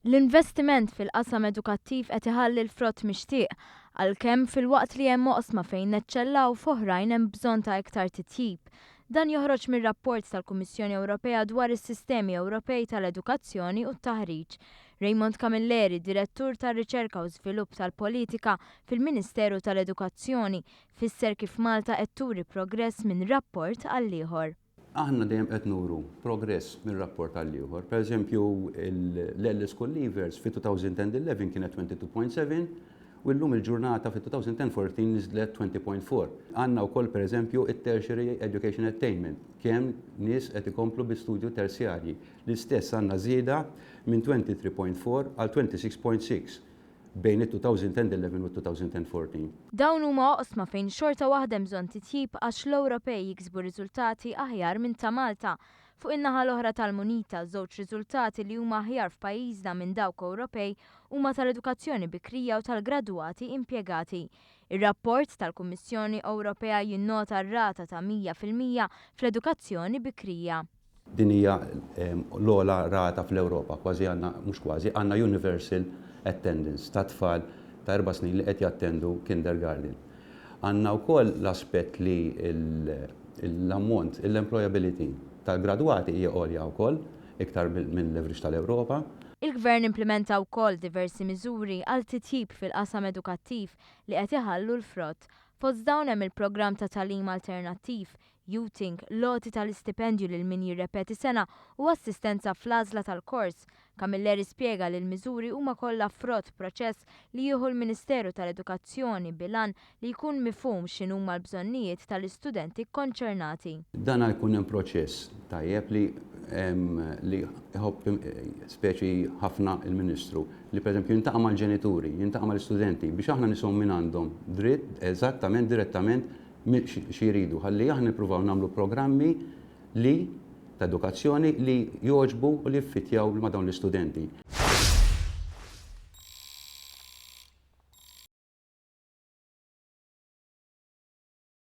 L-investiment fil-qasam edukattiv qed iħalli l-frott mixtieq, għalkemm filwaqt li hemm oqsma fejn neċċellaw f'oħrajn hemm bżonn ta' iktar titjib. Dan joħroġ mir-rapport tal-Kummissjoni Ewropea dwar is-sistemi Ewropej tal-edukazzjoni u t-taħriġ. Raymond Camilleri, Direttur tar-Riċerka u Żvilupp tal-Politika fil-Ministeru tal-Edukazzjoni, fisser kif Malta qed turi progress minn rapport għall-ieħor. Aħna dejjem qed nuru progress minn rapport għal ieħor. Per eżempju, l-Early School Leavers fi 2011 kienet 22.7 u llum il-ġurnata fi 2014 niżlet 20.4. Għandna wkoll per eżempju it-Tertiary Education Attainment, kemm nies qed ikomplu bi studju terzjarji. L-istess għandna żieda minn 23.4 għal 26.6 bejn it-2011 u t-2014. Dawn huma oqsma fejn xorta waħda hemm bżonn titjib għax l-Ewropej jiksbu riżultati aħjar minn ta' Malta. Fuq in-naħa l-oħra tal-munita, żewġ riżultati li huma aħjar f'pajjiżna minn dawk Ewropej huma tal-edukazzjoni bikrija u tal-gradwati impjegati. Ir-rapport tal-Kummissjoni Ewropea jinnota r-rata ta' 100% fl-edukazzjoni bikrija. Din hija l-ogħla rata fl-Ewropa, kważi għandna, mhux kważi, għandna universal attendance ta' tfal ta' erba' snin li qed jattendu kindergarten. Għandna wkoll l-aspett li l-ammont, l-employability tal-gradwati hija għolja wkoll, iktar mill-average tal-Ewropa. Il-Gvern implimenta wkoll diversi miżuri għal titjib fil-qasam edukattiv li qed iħallu l-frott. Fost dawn hemm il-programm ta' tagħlim alternattiv, Youthing, l-għoti tal-istipendju lil min jirrepeti sena u assistenza fl-għażla tal-kors. Camilleri spjega li l-miżuri huma kollha frott proċess li jieħu l-Ministeru tal-Edukazzjoni bil-għan li jkun mifhum x'inhuma l-bżonnijiet tal-istudenti kkonċernati. Dan jkun hemm proċess tajjeb li li jħobb speċi ħafna il-Ministru li pereżempju jiltaqa' mal-ġenituri, jiltaqa' mal-istudenti biex aħna nisimgħu mingħandhom dritt eżattament direttament xi jridu ħalli aħna nippruvaw nagħmlu programmi li ta' edukazzjoni li jogħġbu u li jiffittjaw ma' dawn l-istudenti.